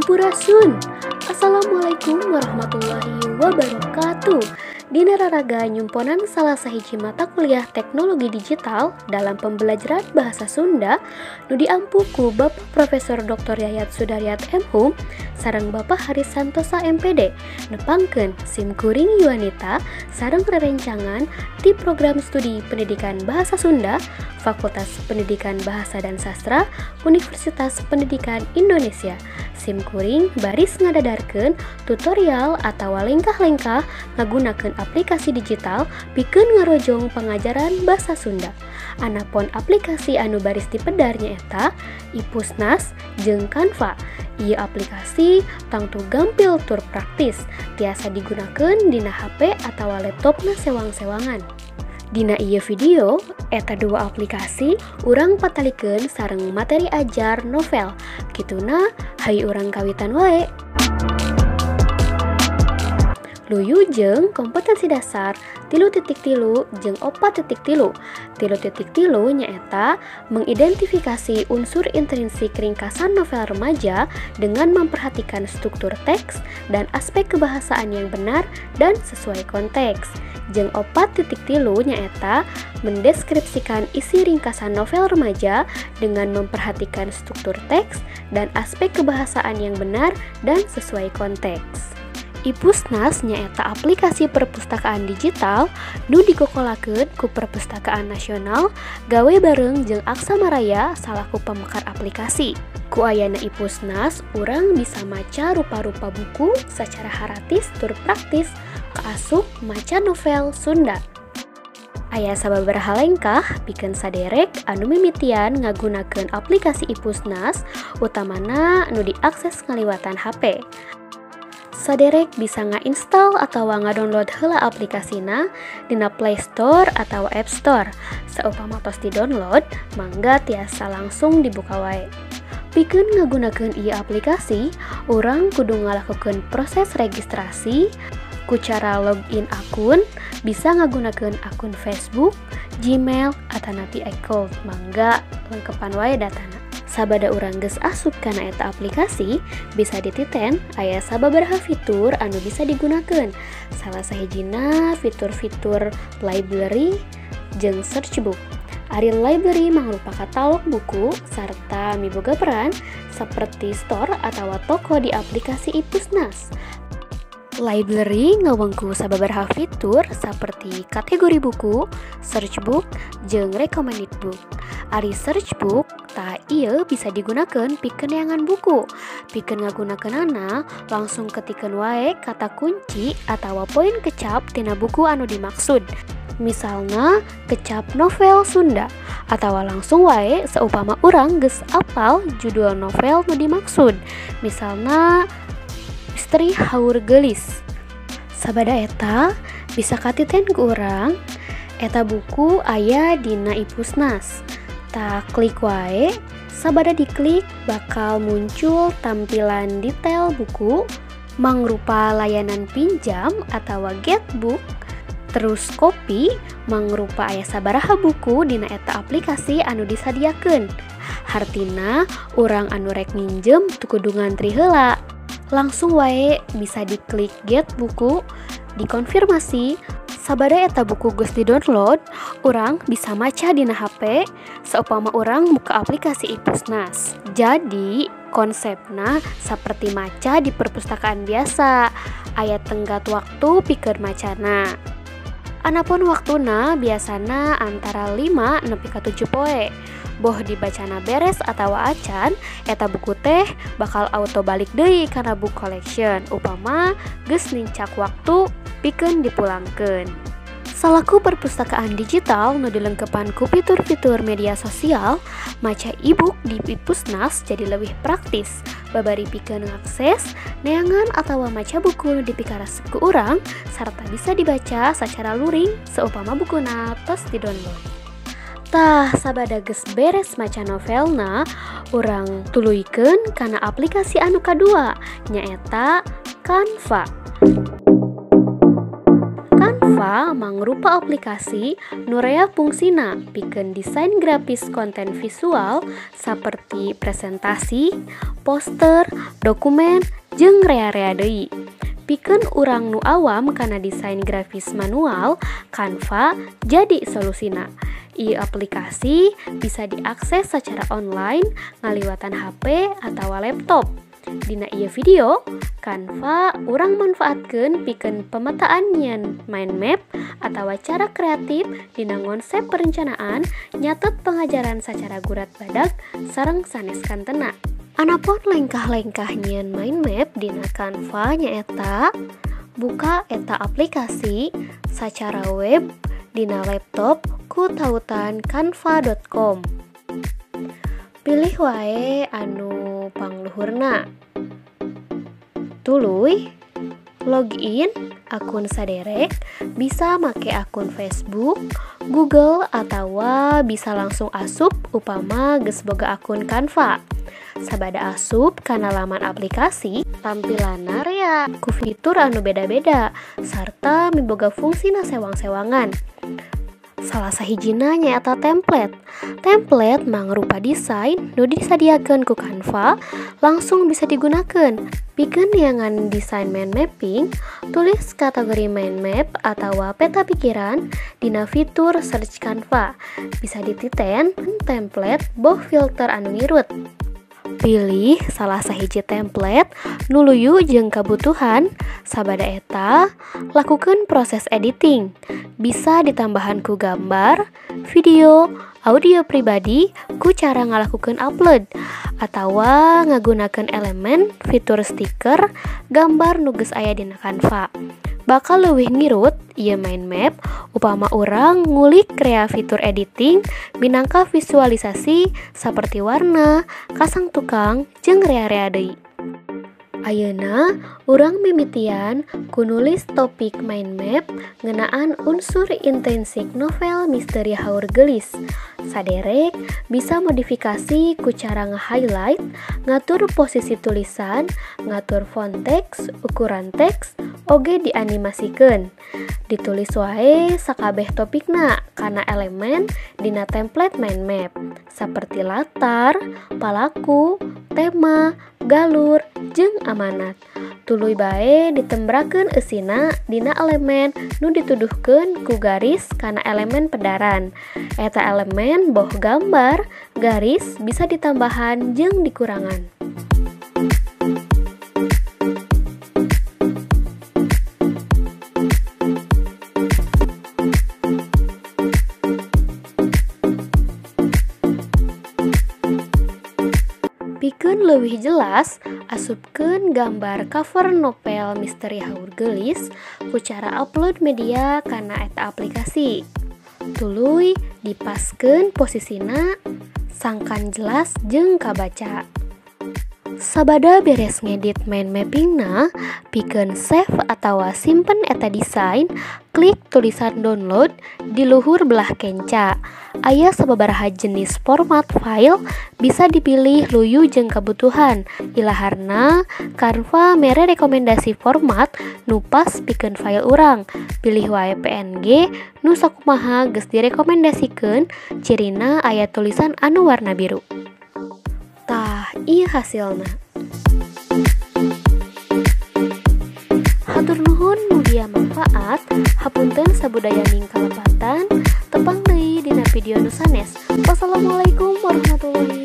Sampurasun. Assalamualaikum warahmatullahi wabarakatuh. Dina raraga nyumponan salah sahiji mata kuliah teknologi digital dalam pembelajaran bahasa Sunda nu diampu ku Bapak Profesor Dr. Yayat Sudaryat M.Hum sareng Bapak Haris Santosa MPD nepangkeun sim kuring Yuanita sareng rerencangan di program studi Pendidikan Bahasa Sunda Fakultas Pendidikan Bahasa dan Sastra Universitas Pendidikan Indonesia. Sim kuring baris ngadadarkeun tutorial atawa lengkah-lengkah ngagunakeun aplikasi digital pikeun ngarojong pengajaran bahasa Sunda. Anapon aplikasi anu baris dipedar nyaeta iPusnas jeung Canva. Ieu aplikasi tangtu gampil tur praktis, tiasa digunakeun dina HP atawa laptopna sewang-sewangan. Dina ieu video, eta dua aplikasi urang patalikeun sareng materi ajar novel. Kituna hayu urang kawitan wae. Luyu jeung kompetensi dasar 3.3 jeung 4.3. 3.3 nyaeta mengidentifikasi unsur intrinsik ringkasan novel remaja dengan memperhatikan struktur teks dan aspek kebahasaan yang benar dan sesuai konteks. Jeung 4.3 nyaeta mendeskripsikan isi ringkasan novel remaja dengan memperhatikan struktur teks dan aspek kebahasaan yang benar dan sesuai konteks. iPusnas nyaeta aplikasi perpustakaan digital nu dikokolakeun ku Perpustakaan Nasional gawe bareng jeung Aksamaraya salaku pemekar aplikasi. Ku ayana iPusnas, urang bisa maca rupa-rupa buku secara haratis tur praktis kaasup maca novel Sunda. Aya sababaraha lengkah pikeun saderek anu mimitian ngagunakeun aplikasi iPusnas, utamana nu diakses ngaliwatan HP. Saderek bisa nga-install atau nga-download heula aplikasina dina Play Store atau App Store. Saupama tos di-download, mangga tiasa langsung dibuka wae. Pikeun ngagunakeun ieu aplikasi, urang kudu ngalakukeun proses registrasi ku cara login akun, bisa ngagunakeun akun Facebook, Gmail, atanapi iCloud. Mangga lengkepan wae datana. Sabada urang geus asup kana eta aplikasi, bisa dititen aya sababaraha fitur anu bisa digunakeun. Salah sahijina fitur-fitur library jeung search book. Ari library mangrupa katalog buku sarta miboga peran seperti store atawa toko di aplikasi iPusnas. Library ngawengku sababaraha fitur seperti kategori buku, search book, jeung recommended book. Ari search book tah ieu bisa digunakeun pikeun neangan buku. Pikeun ngagunakeunana langsung ketikeun wae kata kunci atawa poin kecap tina buku anu dimaksud. Misalna kecap novel Sunda atawa langsung wae saupama urang geus apal judul novel nu dimaksud. Misalna Misteri Haur Geulis. Sabada eta bisa katiten ku urang eta buku aya dina iPusnas. Tah klik wae, sabada diklik bakal muncul tampilan detail buku mangrupa layanan pinjam atawa get book. Terus copy mangrupa aya sabaraha buku dina eta aplikasi anu disadiakeun. Hartina urang anu rek minjem teu kudu ngantri heula. Langsung wae bisa diklik get buku, dikonfirmasi. Sabada eta buku geus di-download, urang bisa maca dina HP saupama urang muka aplikasi iPusnas. Jadi konsepna seperti maca di perpustakaan biasa, aya tenggat waktu pikeun macana. Anapun waktuna biasana antara 5 nepi ka 7 poe. Boh dibacana beres atawa acan, eta buku teh bakal auto balik deui kana book collection upama geus nincak waktu pikeun dipulangkeun. Salaku perpustakaan digital nu dilengkepan ku fitur-fitur media sosial, maca e-book di iPusnas jadi leuwih praktis. Babari pikeun ngakses, neangan atawa maca buku nu dipikaresep ku urang sarta bisa dibaca sacara luring saupama bukuna tos di-download. Tah, sabada geus beres maca novelna, urang tuluykeun kana aplikasi anu kadua, nyaeta Canva. Canva Canva mangrupa aplikasi nu rea fungsina pikeun desain grafis konten visual saperti presentasi, poster, dokumen, jeung rea-rea deui. Pikeun urang nu awam kana desain grafis manual, Canva jadi solusina. Ieu aplikasi bisa diakses secara online ngaliwatan HP atawa laptop. Dina ieu video, Canva urang manfaatkeun pikeun pemetaan nyieun mind map atawa cara kreatif dina ngonsep perencanaan nyatet pengajaran sacara gurat badag sareng sanes kantena. Anapun lengkah-lengkah nyieun mind map dina Canva nyaeta buka eta aplikasi sacara web dina laptop ku tautan canva.com. Pilih wae anu pangluhurna. Tuluy login akun saderek, bisa make akun Facebook, Google, atawa bisa langsung asup upama geus boga akun Canva. Sabada asup kana laman aplikasi, tampilanna rea ku fitur anu beda-beda sarta miboga fungsina sewang-sewangan. Salah sahijina nyaeta template. Template mangrupa desain nu disadiakeun ku Canva langsung bisa digunakeun. Pikeun neangan desain mind mapping, tulis kategori mind map atawa peta pikiran dina fitur search Canva. Bisa dititen template boh filter anu ngirut. Pilih salah sahiji template nu luyu jeung kabutuhan, sabada eta lakukeun proses editing. Bisa ditambahan ku gambar, video, audio pribadi ku cara ngalakukeun upload atawa ngagunakeun elemen fitur stiker gambar nu geus aya dina Canva. Bakal leuwih ngirut ieu mind map upama urang ngulik krea fitur editing minangka visualisasi saperti warna, kasang tukang, jeung rea-rea deui. Ayeuna urang mimitian ku nulis topik mind map ngeunaan unsur intrinsik novel Misteri Haur Geulis. Saderek bisa modifikasi ku cara nge-highlight, ngatur posisi tulisan, ngatur font teks, ukuran teks, oge dianimasikeun. Ditulis wae sakabeh topikna kana elemen dina template mind map saperti latar, palaku, tema, galur, jeung amanat. Tuluy bae ditembrakeun eusina dina elemen nu dituduhkeun ku garis kana elemen pedaran. Eta elemen boh gambar, garis bisa ditambahan jeung dikurangan. Pikeun leuwih jelas, asupkeun gambar cover novel Misteri Haur Geulis ku cara upload media kana eta aplikasi. Tuluy dipaskeun posisina sangkan jelas jeung kabaca. Sabada beres ngedit mind mappingna, pikeun save atawa simpen eta desain, klik tulisan download di luhur belah kenca. Aya sababaraha jenis format file bisa dipilih luyu jeung kabutuhan. Ilaharna Canva mere rekomendasi format nu pas pikeun file urang. Pilih wae PNG nu sakumaha geus direkomendasikeun, cirina aya tulisan anu warna biru. Tah, ieu hasilna. Hatur nuhun mugia manfaat, hapunten sabudayaning kalepatan, tepang deui dina video nu sanes. Wassalamualaikum warahmatullahi.